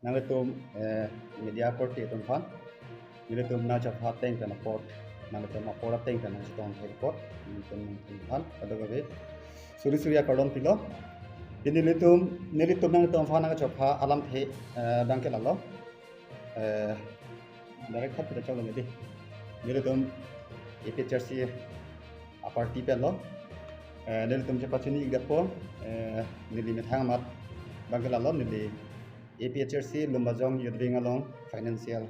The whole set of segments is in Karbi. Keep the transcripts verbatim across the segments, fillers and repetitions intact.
Nanglitum, eh, media korte atum aphan, nelitum nangchepha ateng pen apor, nanglitum apor ateng pen nangchetong thek apot, nelitum nangtum aphan kadokave suri suri akardom pilo. Pini nelitum, nelitum nangtum aphan nangchepha alamthe, eh, abang ke lalo. Eh, direct khat kita chalo nedi. Nelitum A P H L C a-party pen lo. Eh, nelitum chepachini ik apot, eh, neli methang amat abang ke lalo, neli A P H L C Lumbajong Youth Wing along financial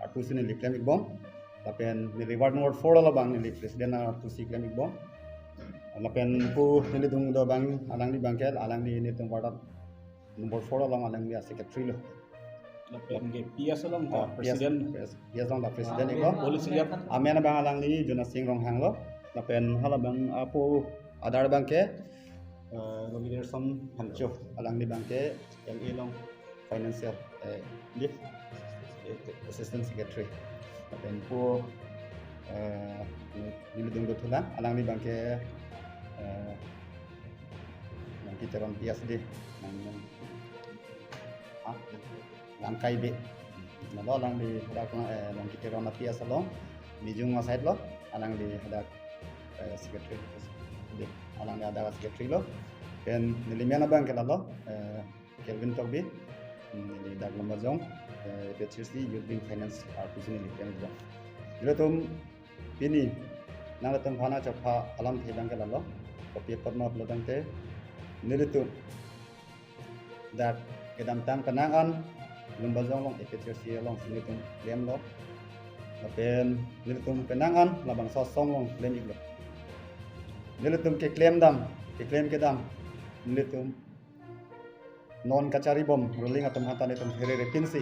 arpu si neli klem ikbom. Lapen neli ward number four along abang neli president arpu si klem ikbom. Lapen pu neli dung do abang, alangli abang ke, alangli nelitum ward number four along alangli a-secretary lo. Lapen ke P S along ta, ah, P S, president. P S, P S along ta president, ah, iklo. Policy lihat. Amen abang alangli Jonas Sing Ronghang lo. Lapen hala abang apo adar abang ke, eh, Logi Derson Phangcho, alangli abang ke L A along financial, eh, di, eh, assistant secretary. Lapen pu, eh, neli dung do thulang, alangli abang ke, eh, Langki Teron P S D, nang, nang, ah, Langkai Bey. Lalo alangli hadak, eh, Langki Teron P S along, Mijung a-side lo, alangli hadak, eh, secretary. Di, alangli hadak secretary lo. Pen neli amen abang ke lalo, eh, Kelvin Tokbi, neli dak Lumbajong, eh, A P H L C Youth Wing Finance arpu si neli klem ikbom. Nelitum pini nanglitum aphan nangchepha alamthe abang ke lalo. Kopi apot ma pulo tangte, nelitum dak kedamtang penang an Lumbajong along A P H L C along si nelitum klemlo. Lapen nelitum penang an labangso asong along klem iklo. Nelitum keklem dam, keklem kedam, nelitum non kachari bom ruling atum aphan ta nelitum pherere pinsi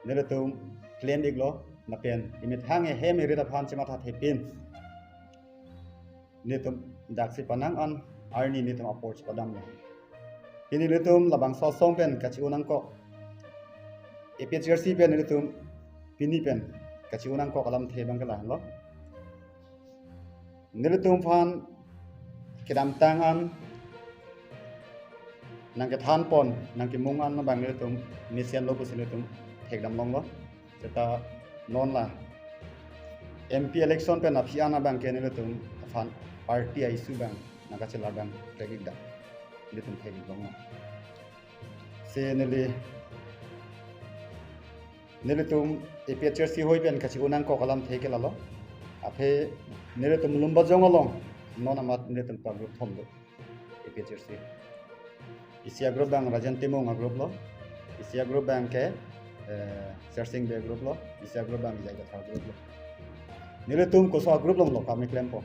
nelitum klem iklo, lapen imethang ehem erit aphan chemathathepin nelitum daksi penang an arni nelitum apor chepadamlo. Pini nelitum labangso asong pen kachi-o nangkok, A P H L C pen nelitum pini pen kachi-o nangkok alamthe abang ke lahenlo. Nelitum aphan kedamtang an nangkethan pon, nangkemung an abang nelitum mesen lo pusi nelitum thekdam longlo. Seta non la M P election pen aphi an abang ke nelitum aphan party a-issue abang nangkachelar abang thek ikdam, nelitum thek ik longlo. Si neli, nelitum A P H L C hoi pen kachi-o nangkok alamthe ke lalo. Athe nelitum Lumbajong along non amat nelitum pa group thom do A P H L C. Isi a-group abang Rajen Timung a-group lo. Isi a-group abang ke, eh, Sersing Bey group lo. Isi a-group abang J I Kathar group lo. Nelitum koso a-group along lo kam keklempo?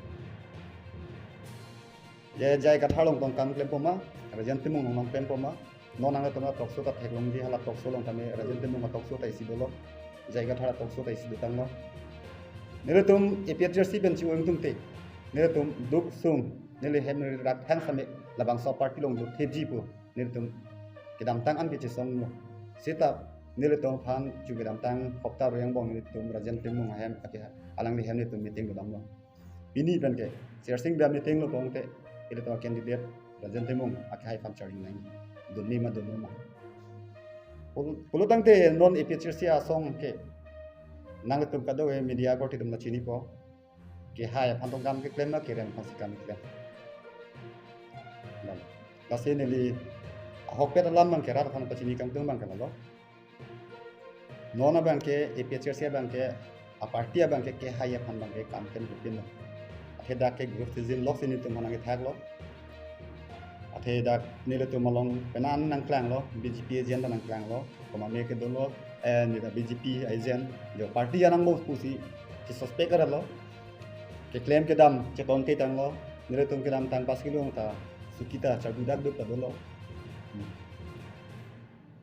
J I Kathar along tong kam keklempo ma, Rajen Timung along tong klempo ma? Non nangtum a-talk show ta theklongji, hala talk show along tame Rajen Timung a-talk show ta isi dolo, J I Kathar a-talk show ta isi dotanglo. Nelitum A P H L C pen chi-o ingtungte, nelitum duk sung, neli hem neli rak thang same labangso party along duk thepji pu nelitum kedamtang an kechesonglo. Seta nelitum aphan chu kedamtang hopta ro angbong nelitum Rajen Timung ahem ake alangli hem nelitum meeting dodamlo. Pini pen ke Sersing Bey meeting lo pon te, ilitum candidate Rajen Timung akehai aphan charli nang, dunji ma dunji ma. Pul-, pulo tangte non A P H L C asong ke nanglitum kadokave media korte atum ta chinipo. Kehai aphan tong kam keklem ma, kereng aphan si kam keklem. Lasi neli ahokpet alam abang ke rat aphan pachini kangtung abang ke lalo. Non abang ke A P H L C abang ke, a-party abang ke kehai aphan abang ke kam klem hupin lo. Athe dak ke group season lok si nelitum aphan nangkethaklo. Athe dak nelitum along penang nangklanglo, B J P agent ta nangklanglo. Komat me ke dolo, eh, neli ta B J P agent, jo party anang bos pusi si suspect arlo. Keklem kedam chetong ketanglo, nelitum kedamtang pas kilo ta suki ta charbudak duk ta dolo. Hmm.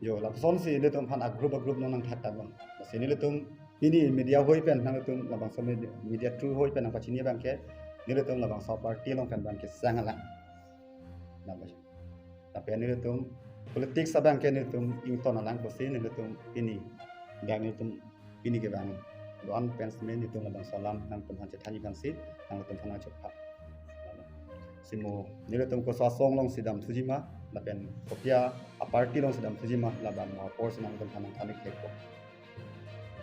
Jo, lapuson si nelitum aphan a-group a-group non nangthak ta bon. Lasi nelitum pini media hoi pen, nangtum labangso media, media through hoi pen nangpachini abang ke, nelitum labangso party along pen abang ke sang alang. Nang baca. Tapi nelitum politics abang ke nelitum ington alang pusi nelitum pini, dan nelitum pini ke abang do-an pen seme nelitum labangso alam nangtum aphan chethanji aphan si, nangtum aphan nangchepha. Si mo nelitum koso asong along si damthuji ma, Lapen kopi a-party along si damthuji ma, labang mo apor si nangtumphan nangthan-ik thekpo.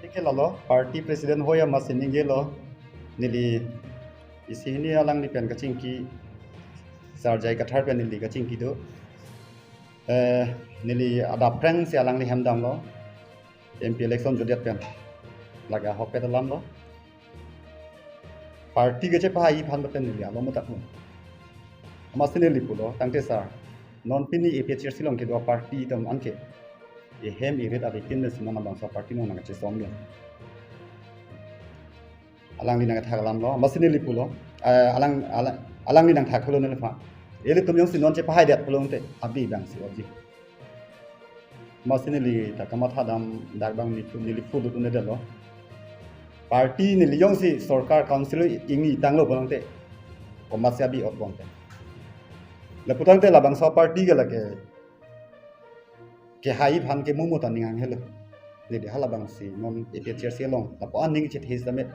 Thik ke lalo, party president hoi amatsi ningjelo, neli isi hini alangli pen kachingki, Sar J I Kathar pen neli kachingki do. Eh, neli adap phrang si alangli hem damlo, M P election jotdet pen. Lake ahokpet alam lo. Party kachepahai aphan baten neli along matak lo. Amatsi neli pulo, tangte sir, non pini A P H L C along kedo a-party atum anke ehem erit abikin le si non labangso a-party along nangkachesong lo. Alangli nangthak alam lo, amatsi neli pulo, eh, alang, alang, alangli nangthak pulo neliphan. Ilitum jongsi non chepahaidet pulote abi abang si oji. Amatsi neli ta kamatha dam, dak abang neli phu, neli phu dut un-edetlo. Party neli jongsi sorkar council ingni tanglo pulote, komatsi abi ot bom te. Lapu tangte labangso a-party ke lake kehai aphan ke mumu ta ning hanghelo. Neli halabang si non A P H L C along lapu aning chethe sitame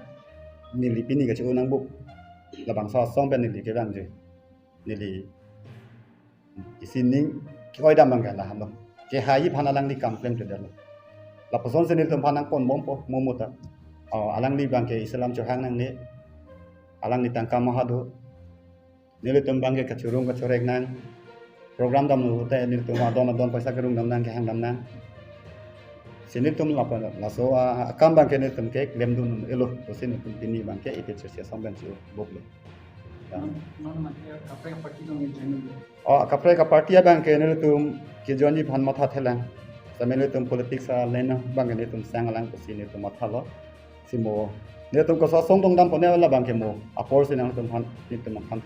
neli pini kache-o nangbup. Labangso asong pen neli kevangji. Neli isi ning ke-oi dam abang ke lahenlo. Kehai aphan alangli kam klemkledetlo. Lapusonsi nelitum aphan nangpon bompo, mumu ta. Oh, alangli abang ke isi alam chohang nangne. Alangli tangka maha do. Nelitum abang ke kachorong kachorek nang. Program damlo te nelitum adon adon paisa kerung dam nang, kehang dam nang. Si nelitum lapu laso a-, akam abang ke nelitum keklem dun-elo. Pusi nelitum pini abang ke A P H L C asong pen si buplo. Ya. Non, non mate kaprek a-party along join lo? Oh, kaprek a-party abang ke nelitum kejoinji aphan mathathelang. Sitame nelitum politics a-line abang ke nelitum sang alang pusi nelitum mathalo. Si mo, nelitum koso asong tong dampo ne labang ke mo apor si nangtumphan, nelitum aphan.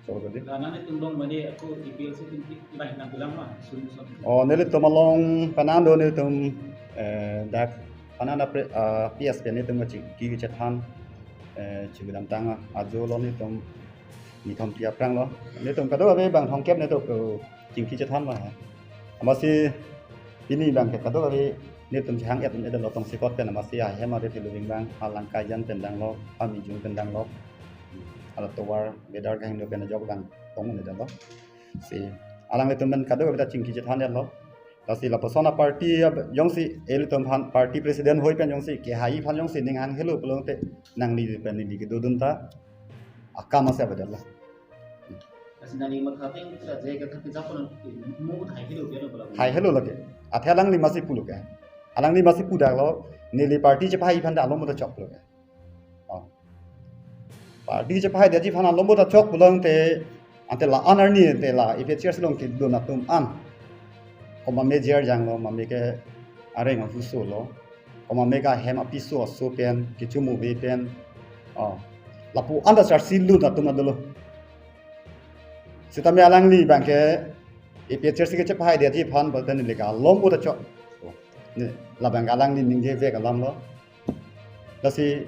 So, jadi. La nanglitum along mane ako A P H L C atum ke ibai nangkelang ma, solution? Oh, nelitum along kanan do nelitum, eh, dak kanan a pre-, ah, P S P nelitum kachingki kachethan, eh, chingki damtang ajo lo nelitum nithom tiap rang lo. Nelitum kadokave bang thomkep nelitum kachingki chethan ma. Amatsi pini abang ke kadokave nelitum chehang-et un-edetlo tongsekot pen amatsi ahem arit helo ving abang, alang kajan pen danglo, amijung pen danglo, hala tovar bedar kahingno pen ajok dang tong un-edetlo. Si alanglitum pen kadokave ta chingki chethan-etlo. Lasi lapuson a-party ab-, jongsi ilitum aphan party president hoi pen jongsi kehai aphan jongsi ning hanghelo pulote nangli pen neli kedodun ta akam asi abedetlo. Lasi nangli matha ateng sa J I Kathar kejapon mo haihelo ke lo pulo? Haihelo lake. Athe alangli amatsi pulo ke. Alangli amatsi pudaklo, neli party chepahai aphan ta alombo ta choklo ke. Oh. Party chepahaidetji aphan alombo ta chok pulote, ante la-an arni ante la A P H L C along kedun atum an. Komat me jer janglo, mame ke areng ahuso lo. Komat me ke ahem apiso aso pen, kecho muve pen. Oh. Lapu an ta charsi lut atum ta dolo. Sitame alangli abang ke A P H L C kechepahaidetji aphan pulote neli ke alombo ta chok. Ne, labang ke alangli ningje vek alam lo. Lasi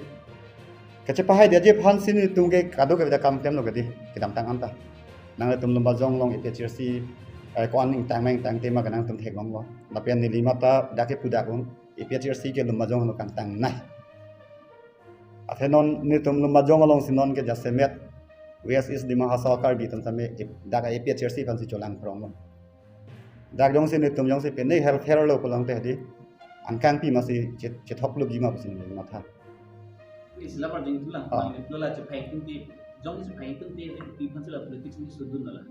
kachepahaidetji aphan si nelitum ke kadokave ta kam klemlo kedi, kedamtang an ta. Nanglitum Lumbajong along A P H L C, eh, ko-an ingtang ma ingtangte ma ke nangtum theklonglo. Lapen neli matha dak ke pudak un, A P H L C ke Lumbajong along kangtangnei. Athe non nelitum Lumbajong along si non ke jasemet West East Dima Hasao Karbi atum tame dak A P H L C aphan si cholang phronglo. Dak jongsi nelitum jongsi pine help her lo pulote di, angkang pi amatsi che-, chethok lupji ma pusi neli matha. Isi la parjing tulang, Ah. Nangli pulo la chephai atum pi, jong chephai atum pi, pi aphan si la politics ni sudun la.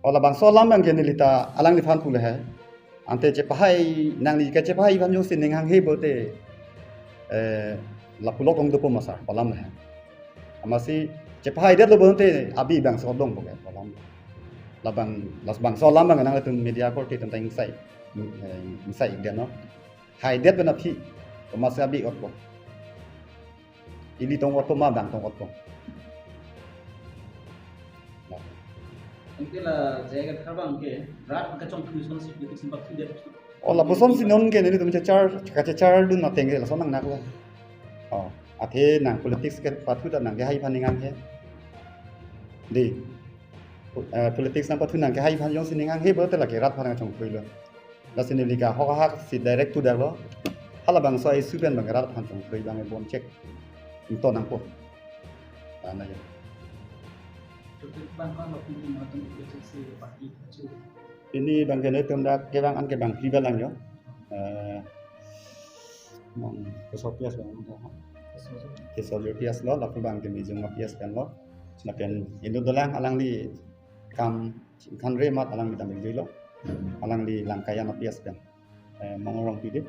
Oh, labangso alam abang ke neli ta alangliphan pulo he. Ante chepahai, nangli kachepahai aphan jongsi ning hanghe pulote, eh, lapu lok tong dopo ma sir, pu alam le he. Amatsi chepahaidetlo pulote abi abang so dong po ke, pu alam. Labang, labangso alam abang nanglitum media korte atum ta ingsai, eh, ingsai deno. Haidet pen aphi, komatsi abi otpo. Ili tong otpo ma abang tong otpo. Ante la J I Kathar abang ke rat kachongthui asonsi politics ni pathudet. Oh, lapusonsi non ke nelitum chechar, kachechar dun ateng ke lason nangnaklo. Oh, athe nang politics ke pathu ta nang kehai aphan ning hanghe. Di. Eh, politics nangpathu nang kehai aphan jongsi ning hanghe pulote lake rat aphan kachongthui lo. Lasi neli ke ahok ahak si direct pudaklo. Halabangso a-issue pen abang rat aphan chongthui abang bom chek. Ington nangpo. Tana ya. Bang ko lo pini matum P H L C party chu. Pini bang ke netum dak kevang an ke bang pri balang yo. Eh, mong koso P S bang, Keso Jor P S lo, lapu bang ke Mijung P S pen lo. Lapen inut dolang alangli kam khanre mat alangli dam lo. Alangli Langkayan P S pen. Eh, mong Rongpi dei.